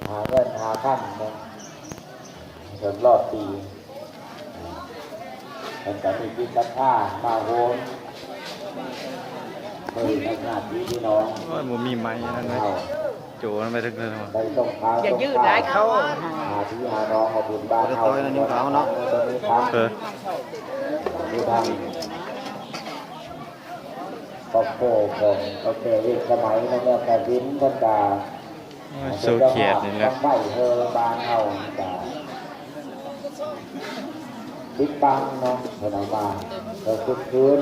ຫາເງິນຫາຄຳເນາະ ເຖິງຮອບປີ ເພິ່ນກໍມີຈິດສັດທາມາໂຮມ ເພື່ອໃຫ້ຍາດພີ່ນ້ອງ ໂອ້ຍ ບໍ່ມີໄມ້ອັນນັ້ນເລີຍ ໂຈນໄປເຖິງເທິງ ໄດ້ສົ່ງຂ່າວ ຢ່າຢືດຫຼາຍ ເຂົາຫາພີ່ຫານ້ອງມາບຸນບ້ານເຮົາ ບໍ່ໄດ້ຕໍ່ຍາດພີ່ນ້ອງເນາະ ເອີ ມີທາງ ຄອບຄົວຂອງເຖົ້າແກ່ວຽກສະໄໝ ໃນເມືອງກາສິນ ເພິ່ນກະ ໂອ້ຍ ໂຊແຂນນີ້ແຫຼະ ເປັນເຈົ້າພາບບັ້ງໄຟເຮີບ້ານເຮົາ ກະປິດບັງເນາະ ເພິ່ນເອົາມາ ເພື່ອຄຶກຄື້ນ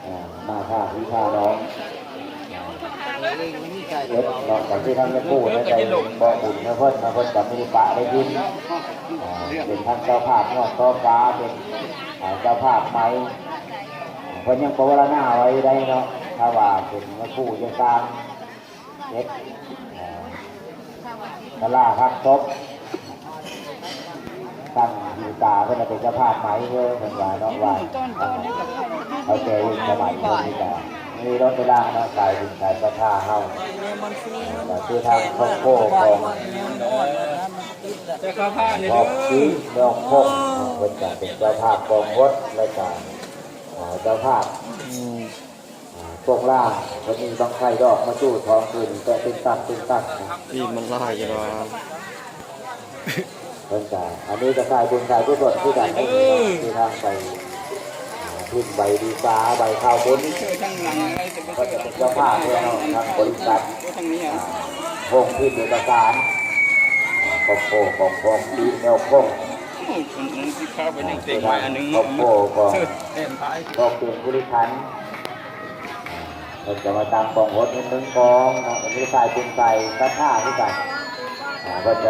ອ່າ ມາພາພີ່ພານ້ອງ ເຮັດເນາະ ກະຄືທາງແມ່ຄູ້ໄດ້ໄປບອກບຸນໃຫ້ເພິ່ນ ເນາະ ເພິ່ນກະມີປະໄດ້ຍິນ ອ່າ ເປັນທັງເຈົ້າພາບຍອດຊໍພາ ເປັນ ອ່າ ເຈົ້າພາບໄໝ ເພິ່ນຍັງປະວາລະນາໄວ້ໄດ້ເນາະ ຖ້າວ່າເປັນແມ່ຄູ້ຈະສ້າງເຮັດ ເອີ ສາລາພັກສົບ ຕັ້ງຢູ່ຕາເພິ່ນເປັນເຈົ້າພາບໄໝເດີ ເພິ່ນວ່າເນາະ ວ່າເຖົ້າແກ່ວຽກສະໄໝເພິ່ນນີ້ກະມີລົດໄປລາງເນາະ ສາຍບຸນສາຍສັດທາເຮົາ ກະຄືທາງຄອບຄົວຂອງ ຄອບຄົວແນວຄົງ ເພິ່ນກະເປັນເຈົ້າພາບກອງຫົດ ແລະກະ ອ່າ ເຈົ້າພາບ ອ່າ ໂປງລາງ ເພິ່ນມີບັ້ງໄຟດອກມາຈູດທອງຂຶ້ນແຕ່ເປັນຕັນເປັນຕັນນະ ນີ້ມັນຫຼາຍຢູ່ດອກ ເພິ່ນກະ ອັນນີ້ກະສາຍບຸນສາຍກຸສົນຄືກັນ ເອີ ທີ່ທາງໄປ ອ່າ ພິມໃບດີກາ ໃບຂ່າວບຸນ ເພິ່ນກະເປັນເຈົ້າພາບເດ້ເນາະ ທາງບໍລິສັດ ອ່າ ໂຮງພິມເອກະສານ ຄອບຄົວຂອງ ຂອງ ທີ່ແນວຄົງ ໂອ້ຍ ເພິ່ນ ເພິ່ນຊິພາໄປຍັງເຕັງໄມ້ອັນໜຶ່ງ ຄອບຄົວຂອງ ດອກເກງຄຸລິຂັນ ເພິ່ນຈະມາຕັ້ງກອງຫົດເປັນໜຶ່ງກອງເນາະ ອັນນີ້ສາຍບຸນສາຍສັດທາຄືກັນ ອ່າ ເພິ່ນຈະ